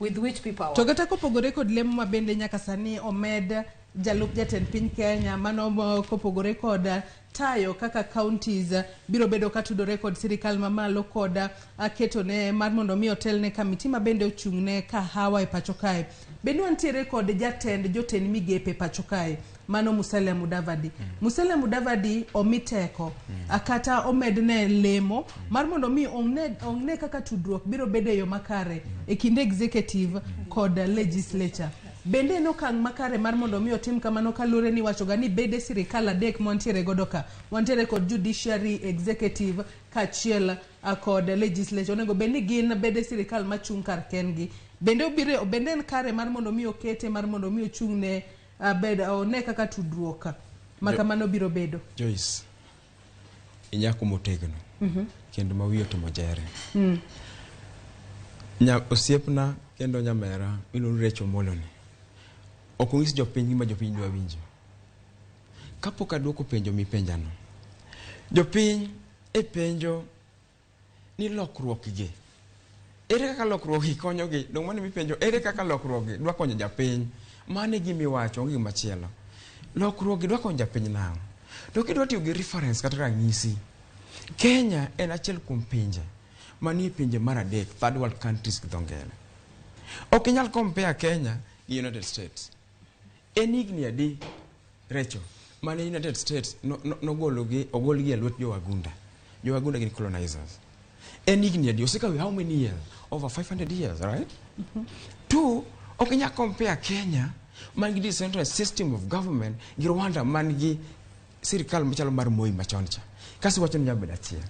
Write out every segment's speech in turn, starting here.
With which people are To kata kopogore kod lemo ma bende nyaka sani omed jalup jatend piny Kenya, mano kopogore kod tayo kaka counties biro bedo katudore kod sirikal mamalo kod ketone mar mondo mi otelne kamiti ma bende ochung' ne kahawa e pacho kae. Bende wantiere kod jatend jotend migepe e pacho kae, mano Musalia Mudavadi. Musalia Mudavadi omi teko kata omedne lemo mar mondo mi ong'e kaka tudruok biro bedo e yo makare e kind executive kod legislature. Bende en okang' makare mar mondo mi otim kamano kaluwore ni iwachoga ni bede sirikal adek mwantiere godo ka. Wantiere kod judiciary, executive kaachiel kod legislature. Onego bed ni gin bede sirikal machung' kar kendgi. Bende obiro, bende en kare mar mondo mi okete mar mondo mi ochung' ne bed one kaka tudruok ma kamano biro bedo. Joyce, inyako motegno kendo ma wiye otimo jere. Osiepna kendo nyamera miluongo ni Rachel Omollo ni ok onyis jopiny gima jopiny dwa winjo. Kapok aduoko penjo mipenjano, jopiny e penjo ni lokruok gi ere kaka lokruok gi konyogi? Dong' mano mipenjo, ere kaka lokruok gi dwa konyo japiny? Mano e gima iwacho, onge gima chielo. Lokruok gi dwa konyo japiny nang'o? To kidwa tiyo gi reference kata ranyisi, Kenya en achiel kuom pinje manie pinje mar adek, third world countries gi dho ngere. Ok inyal compare Kenya gi United States. En higni adi, Rachel, mane United States nogologi, ogolgi e lwet jowagunda? Jowagunda gin colonizers. En higni adi? Osekawo how many years? Over 500 years, right? Two, ok inyal compare Kenya man gi decentralized system of government gi Rwanda man gi sirikal machalo mar Moi machon cha. Kasi wacho ni nyalo bedo achiel.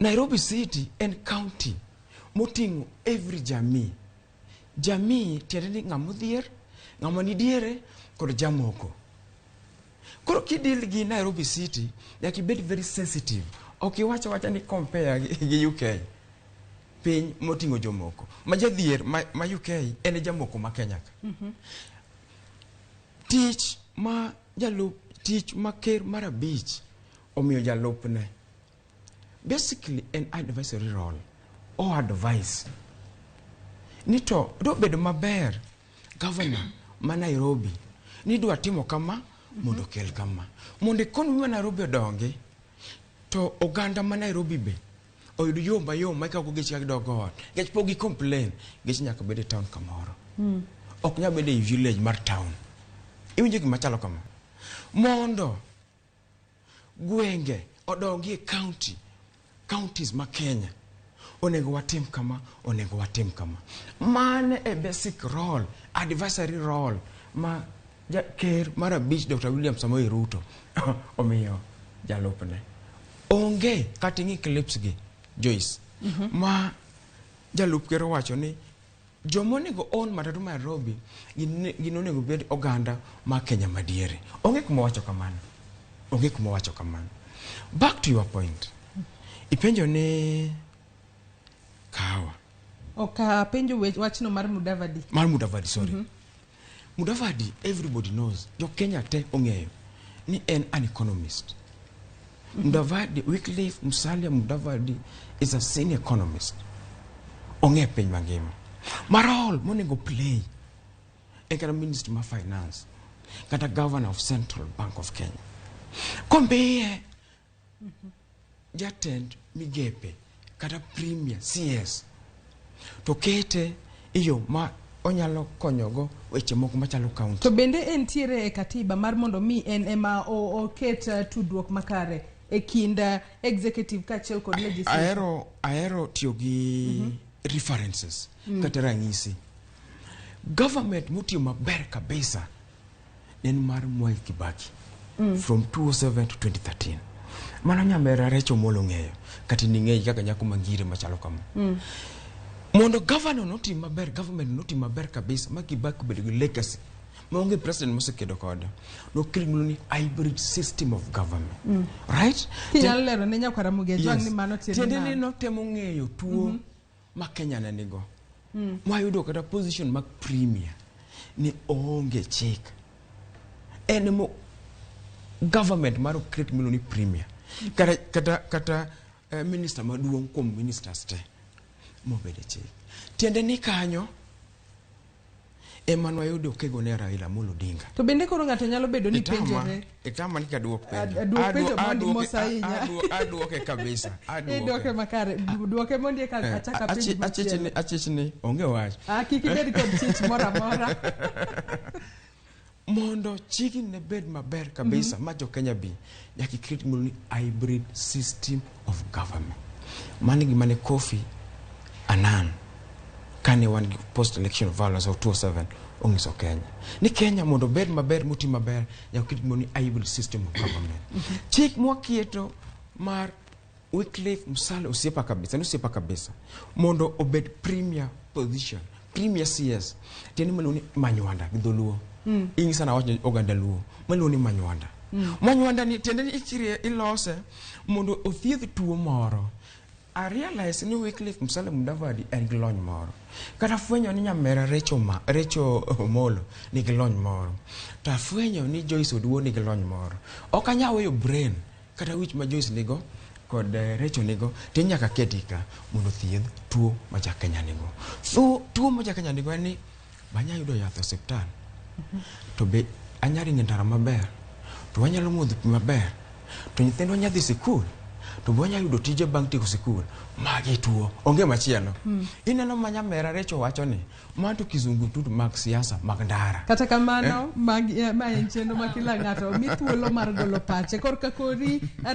Nairobi City en county moting'o every jamii. Jamii tiende ni ng'ama odhier, ng'ama ni diere kod jamoko. Koro kidil gi Nairobi City, nyaka ibed very sensitive. Ok iwach awacha ni compare gi UK, piny moting'o jomoko. Ma jadhier ma UK en e jamoko ma Kenya ka. Tich ma jalup, tich ma ker mar abich omiyo jalupne, basically en advisory role. O advice ni to dobedo maber governor ma Nairobi ni dwa timo kama mondo okel kama mondo economy ma Nairobi odongi to oganda ma Nairobi be oyud yo mayom ma ikawo geche ka gidok ot, nikech pok gi complain. Geche nyaka bed e town kamoro, ok nyal bedo e village mar town. Iwinjo gima chalo kama mondo gwenge odongi e county, counties ma Kenya onego watim kama, onego watim kama. Mano e basic role, advisory role ma ker mar abich Dr. William Samoei Ruto omiyo jalupne. Onge kata ing'i clips gi, Joyce, ma jalup ker owacho ni joma onego own matatu ma Nairobi gin onego bed oganda ma Kenya madiere. Onge kuma wacho kamano. Onge kuma wacho kamano. Back to your point. Ipenjo ni kahawa. Ok apenjo wachno mar Mudavadi. Mar Mudavadi, sorry. Mudavadi, everybody knows, jo Kenya te ong'eyo ni en an economist. Mudavadi, Wycliffe Musalia Mudavadi is a senior economist. Ong'e piny mangima. Ma role monego play e kata ministry ma finance kata governor of Central Bank of Kenya. Komiye jatend migepe kata premier, CS, to kete e yo ma onyalo konyogo weche moko machalo county. To bende entiere e katiba mar mondo mi en ema oket tudruok makare e kind executive kaachiel kod legislature? Ahero tiyo gi references kata ranyisi. Government motiyo maber kabisa en mar Mwai Kibaki from 2007 to 2013. Mano nyamera Rachel Omollo ng'eyo kata in ing'eyo kaka nyako mangire machalo kama. Mondo governor notim maber, government notim maber kabisa ma Kibaki obedo gi legacy maonge president mosekedo kode. Nokel gimiluongo ni hybrid system of government. Right? Kinyalo lero ne nyakwara Ramogi Ajwang' ni mano tiende Tiende ni nang'o? notemo ng'eyo tuo ma Kenya ne nigo. Mwayudo kata position mag premier ni oonge chik. En mo government mar create miluongo ni premier. Kata minister maduong' kuom ministers te mobedo e chik. Tiende ni kanyo Ema nwayudo kego ne Raila Amolo Odinga. To bende koro ng'ato nyalo bedo ni penjore. Itama ni kaduok penjo. Aduok penjo mondi mos ahinya. Aduoke kabisa. Aduoke makare. Duoke mondi eka achak apenj machielo. Achich ni onge wach. Ah, kik ibed kod chich moro amora. Mondo chikni ne bed maber kabisa ma jo Kenya bi, nyaka iket gimoro ni hybrid system of government. Mano e gima ne Kofi Annan kane wan gi post election violence of 2007 onyiso Kenya. Ni Kenya mondo obed maber moti maber nyaka oket gimoro ni hybrid system of government. Chik mwaketo mar Wycliffe Musalia osiepa kabisa, en osiepa kabisa. Mondo obed premier position, premier CS. Tiende maluongo ni Manywanda gi dholuo. Ing'isa na wach oganda luo. Maluongo ni Manywanda. Manywanda ni tiende ni ichirie ilose mondo othiedh tuo moro. I realize ni Wycliffe Musalia Mudavadi en gi lony moro. Kata fwenyo ni nyamera Rachel, ma, Rachel Omolo nigi lony moro. To afwenyo ni Joyce Oduor nigi lony moro. Ok anyal weyo brain kata wich ma Joyce nigo kod Rachel nigo to nyaka keti ka mondo othiedh tuo ma ja Kenya nigo. So tuo ma ja Kenya nigo en ni be anyalo yudo yath e osiptal to be anyalo ringo e ndara maber to wanyalo modho pi maber to nyithindwa nyalo dhi sikul to be wanyalo yudo tije bang' tieko sikul. Magi tuo onge machielo. Ineno ma nyamera Rachel wacho ni mano to kizungu mag siasa mag ndara. Kata kamano, ma en chenro ma kila ng'ato mi thuolo mar golo pache. Korka kori.